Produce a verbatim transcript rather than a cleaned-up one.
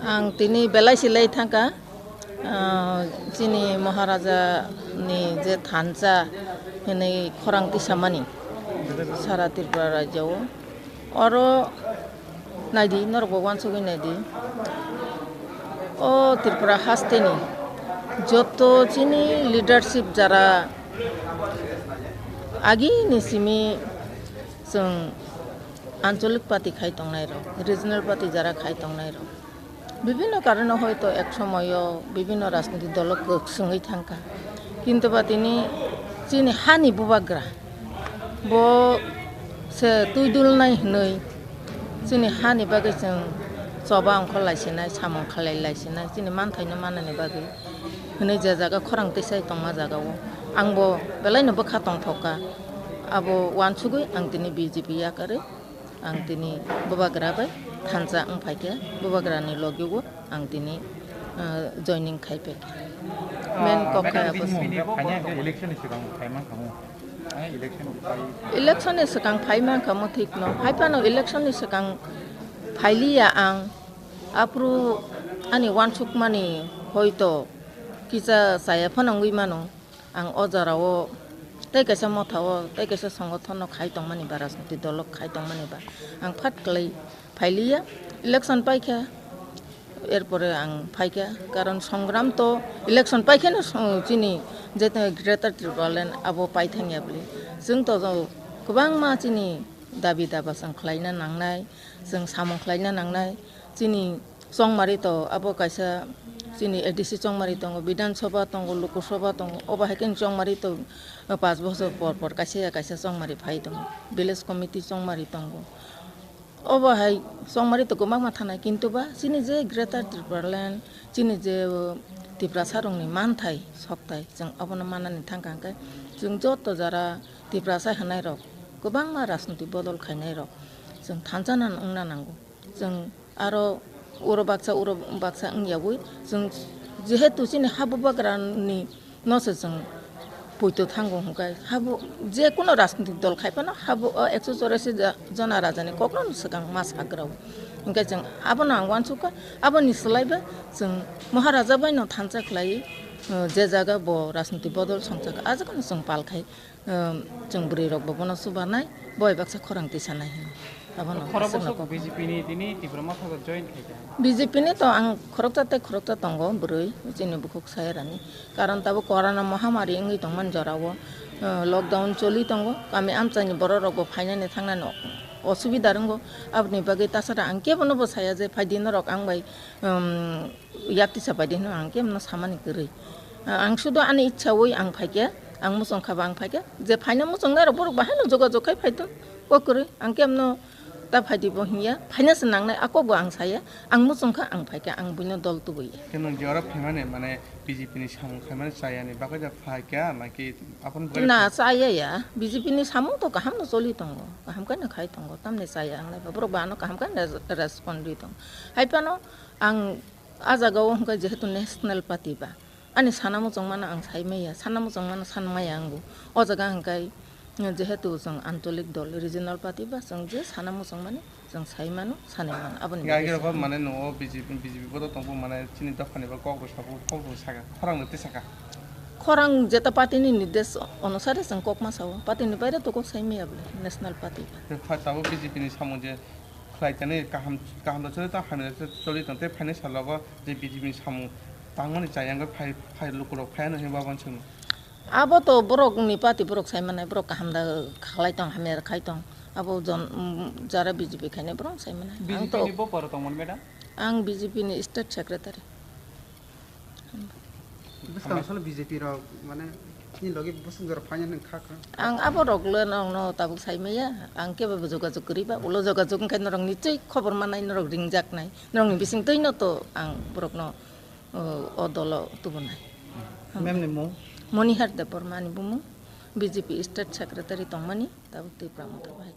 Ang tini belai silai thangkha, ah, chini Maharaja ni je thansa hinwi khorang tisamani sara Tripura rajyo o. Oro naidi, norok bo uansugwi naidi. O Tripura hasteni joto chini leadership jara agini simi chwng anchalik party khai tongnai rok, regional party jara khai tongnai rok, bibhinno karone hoito ek somoyo bibhinno rajniti dolo kwk swngwi thangkha. Kintu ba tini chini hani bubagra bo se twi dulnai hwnwi chini hani bagwi chwng choba ongkho laisinai, samung khalai laisinai, chini manthaino manani bagwi hwnwi je jaga khorang tisai tongma jagao ang bo belaino bwkha tongthokka. Abo uansugwi ang tini B J P yakarwi ang tini bubagra bai thansa wng phaikha, bubagrani logi o ang tini, ah, joining khai phaikha. Main kok khai abo se. Election ni swkang phai mankha mo? Election ni swkang phai mankha mo thik no. Hai phano election ni swkang phailiya ang. Aphuru ani uansukmani hoito kisa chaya phano wngwi mano. Ang o jorao tei kaisa motha o tei kaisa songothon no khai tongmani ba, rajniti dolo khai tongmani ba ang phat kwlai phailiya. Election paikha, erpore ang phaikha, karon songram to election paikheno song-, chini je Greater Tipraland abo paithangya bwle. Chwng to kwbangma chini dabi daba chwng khlaina nangnai, chwng samung khlaina nangnai. Chini chongmari to abo kaisa chini A D C chongmari tongo, Bidhan Sabha tongo, Lok Sabha tongo, obo hai khe chongmari to, uh, panch bochor por por kaisa ya kaisa chongmari phai tongo, village committee chongmari tongo. Obo hai chongmari to kwbangma thanai, kintu ba chini je Greater Tipraland, chini je, uh, Tiprasa rokni manthai sokthai, chwng abono manani thangkha hwnkhe chwng joto jara Tiprasa hwnai rok kwbangma rajniti bodol khainai rok chwng thansa nan wngna nango. Chwng aro uro baksa, uro baksa wngyawi chwng jehetu chini ha bubagrani no se chwng poito thango hwnkhe, habo je kuno rajnitik dol khai phano habo o ekso chorasi ja-, jona rajani kokno swkang ma sagrao. Hwnkhe chwng abono ang uansukha, aboni swlaiba chwng Maharaja bai no thansa khlai, uh, je jaga bo rajnitik bodol songchakha, a jagano chwng pal khai. Ehm, chwng bwrwi rok bo bono chubanai, bo bai baksa khorang tisanai hino. Abono khorok aswkno bosok kok. B J P ni tini Tipra Motha join khaikha. B J P ni to ang khoroksa tei khoroksa tongo bwrwi, chini bukhuk sayarani. Karon tabuk corona mohamari wngwi tongmani jorao, eh, lockdown choli tongo. Kami amchaini borok rok bo phainani thangnani osubida rwngo. Aboni bagwi tasara ang kebono bo saya je phaidi norok ang bai, ehm, Yak tisa pai di hwnwi ang khe mano samani kwrwi. Ang sudo ani ichha wi ang phaikhe, ang muchung kha ba ang phaikhe. Je phaina muchungnai rok borok bahai no jogajog khai phai tong. Kok kwrwi ang khe mano ta phai di bo hinya. Phaina se nangnai a kok bo ang saya. Ang muchung kha ang phaikhe, ang buino dol tubui. Khe nwng je oro phaimani mane B J P ni samung khaimani chayani bagwi da phaikha naki aboni bagwi? Na, chaya ya. B J P ni samung to kaham no choli tongo. Kaham khe no khai tongo. Tamni chaya ang nai ba borok ba ano kaham khe no respond ri tongo. Hai phano ang A jaga o hwnkhe jehetu national party ba, ani sana muchung mano ang sai maya, sana muchung mano san maya ang bo. O jaga hwnkhe jehetu chwng ancholik dol, regional party ba, chwng je sana muchung mani chwng sai mano, sanwi mano, aboni bagwi Agi rok se. Mane no B J P, B J P bodo tongbo mane chini dophani bo kok bo sabo, kok bo saka, khorang no tei saka. Khorang jeta party ni nirdesh onusare chwng kok ma sao, party ni baire to kok sai maya bole, national party ba. Tei pha-, tabuk B J P ni samung je khlai tani kaham, kaham da choli tong, hamya da choli tong, tei phaini salogo je B J P ni samung tangmani chayang phai, phai lukurok phaiano hinwi babon chwng. Abo to borok ni party borok sai manai, borok kaham da khlai tong, hamya da khai tong, abo jon, mm, jara B J P khainai borok sai manai. Ang to B J P ni bo poro tongmani madam? Ang B J P ni state secretary. Bwskang salo B J P rok mane ni logi bwswk jora phaina nang kha kha. Ang abo rok le nong no tabuk sai maya, ang kebo bo jogajog kwrwi ba, ulo jogajog wngkhe norok ni twi khobor manai, norok ringjaknai, norok ni bising twi no to ang borok no, o, o dolo tubunai. Ma'am ni mung? Monihar Debbarma ni bumung, B J P state secretary tongmani, tabuk Tipra Motha bai.